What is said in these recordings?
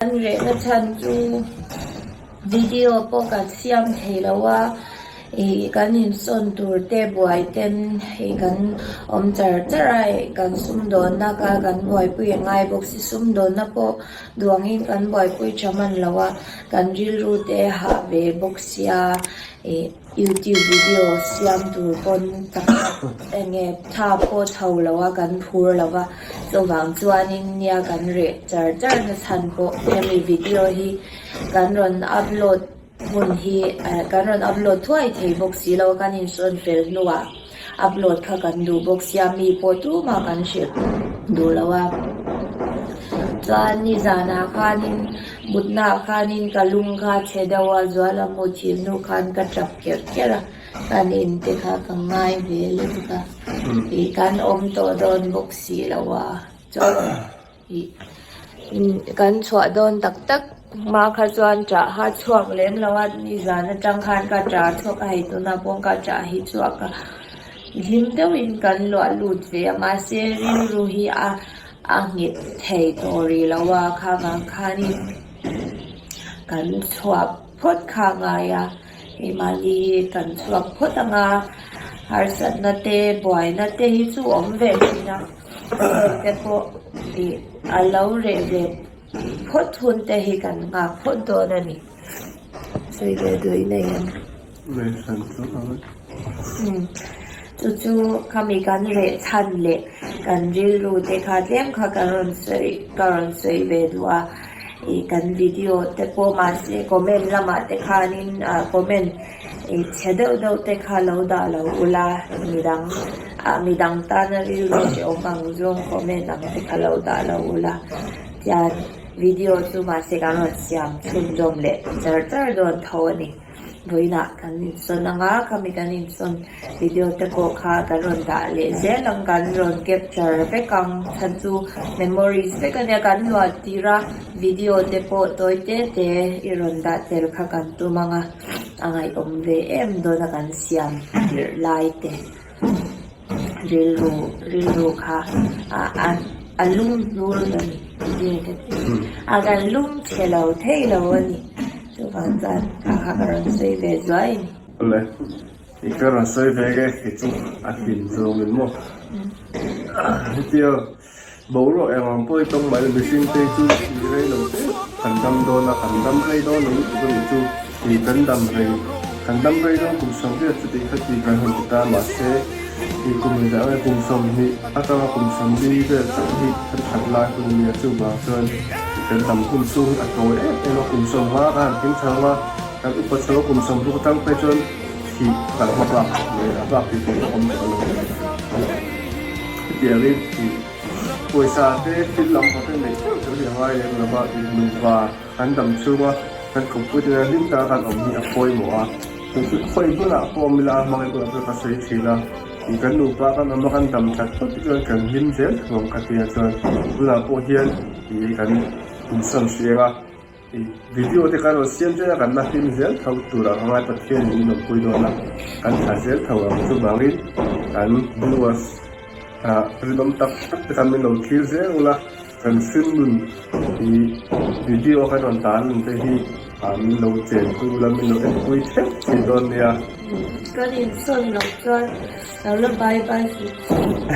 Kan rehna chhan chu video pawh kan siam thei lo a, ih kan insawn tur te buai ten hei kan awm char char a, kan sumdawnna kha kan buaipui a ngai bawk si, sumdawnna pawh duangin kan buaipui tha hman lo a, kan rilru te hah ve bawk sia ih. Youtube video siam tur pawn tak eng nge tha pawh chho lo a kan phur lo va, chuvang chuanin nia kan reh char char na chhan pawh hemi video hi kan rawn upload hun hi kan rawn upload thuai thei bawk si lo a kan insawn fel hnuah upload kha kan duh bawk sia mi pawh tumah kan hrilh duh lo a chuan nizanah khanin mutnaah khanin ka lung kha chhe deuh a zual a mu thil hnu khan ka tap kerh kerh a kan in te kha ka ngai ve lutuk a ih kan awm tawh dawn bawk si lo a chuan. Kan chhuah dawn tak tak hma kha chuan ṭah kha chhuak lem lo a, nizan atang khan ka ṭah chhuak a hei tunah pawh ka ṭah hi chhuak a, hlim deuhin kan luah lut ve a mahse rilru hi a a nghet thei tawh rih lo a kha vang khanin kan chhuak phawt kha a ngai a, keimahni hi kan chhuak phawt ang a, harsatna te buaina te hi chu awm ve thin a. Te pawh ih a lo reh ve phawt hun te hi kan nghak phawt dawn a ni. Sawi ve duh in nei em? Reh chhan chu a vek. Umm chu chu khami kan reh chhan leh kan rilru te kha tlem kha ka rawn sawi ka rawn sawi ve duh a. Ih kan video te pawh mahse comment lamah te khanin ah comment ih chhe deuh deuh te kha lo dah lo ula midang ah midang tana rilru hrehawm ang zawng comment ang te kha lo dah lo ula tian video chu mahse kan rawn siam chhunzawm leh char char dawn tho a ni vawiinah kan insawn ang a khami kan insawn video te pawh kha kan rawn dah leh zel ang kan rawn capture vek ang chhan chu memories vek a nia kan luah tir a video te pawh tawi te te i rawn dah tel kha kan tum ang a a ngaihawm ve em dawn a kan siam tirh lai te rilru rilru kha a a a lum hnur a ni a kan lum chhe lo thei lo a ni chuvang chuan kha kha ka rawn sawi ve zuai a ni. Awle. I ka rawn sawi ve nge kei chu a hlim zawng in maw? Hetia boruak eng ang pawh i tawng mai mihring te chu i rei lo te kan dam dawn a, kan dam rei dawn lo lutuk a nih chu i kan dam rei kan dam rei dawn kum 80 chuti kha ti kan han ti ta mahse i kum inzah nge kum 20 atanga kum 40 vel chauh hi kan that lai hun a nia chuvang chuan i kan dam hun chhung hi a tawi em em a kum 50 ka han tling chho a kan upa chho a kum 60 atang phei chuan Thih kal hma bak leh a bak tih tur a awm tawh lo. Hetiangin ih pawisa te thil lam pawh te neih theuh theuh hi a ngai lem lo va, ih nupa kan dam chhunga kan kawppui te nena hlim taka kan awm hi a pawimawh a. Chu chu khawi hmunah pawh awm ila a hmangaih bulah chuan ka sawi thin a, ih kan nupa kan awm a kan dam that phawt te chuan kan hlim zel thung ang ka tia chuan tunah pawh hian ih kan insawn hreng a. Video te kan rawn siam zel a, kan la hlim zel tho turah ka ngai Pathian in min awmpui dawn a, kan tha zel tho ang chuvangin kan viewers ah rinawm tak tak te khan min lo thlir zel ula, kan hringnun ih video a kan rawn tan nun te hi ah min lo chenpui ula min lo enpui theuh thei dawn nia. Kan insawn loh chuan lo la bye bye suh.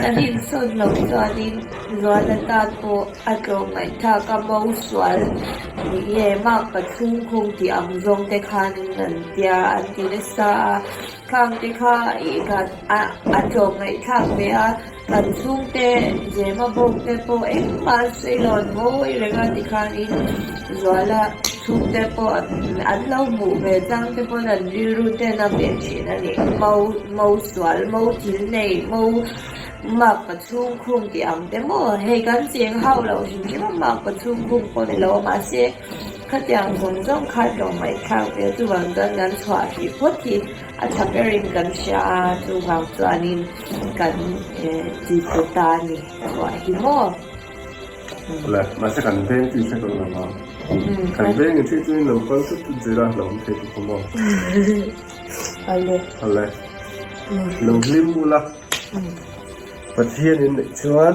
Kan insawn loh chuanin Zuala tan pawh A tlawmngaihthlak a bo sual nih nge mak pathum khung tih ang zawng te khanin an tia an ti nasa a, khang te kha ih khan a a tlawmngaihthlak ve a, kan chhungte Zema bawk te pawh engmah an sawi lo an ngawi reng a tikhanin Zuala chhungte pawh an lo hmuh ve chang te pawn an rilru ten a ve thin a ni, mo mo sual mo thil nei mo Mak pa chhung khum tih ang te maw? Hei kan cheng hauh loh hrim hrim a, mak pa chhung khum pawh ni lo a, mahse khatiang zawng zawng kha tlawmngaihthlak ve chuvang chuan kan chhuah hrih phawt hi a tha berin kan hria a, chuvang chuanin kan ti pe ta a ni chhuah hi maw? Le, mahse kan veng chu i hre tawh lo ang. Kan veng in hriat chuan lo kal tut tut zel a, lo awm thei tawh maw? Ale. Ale. Lo hlim ula. Pathian in neih chuan.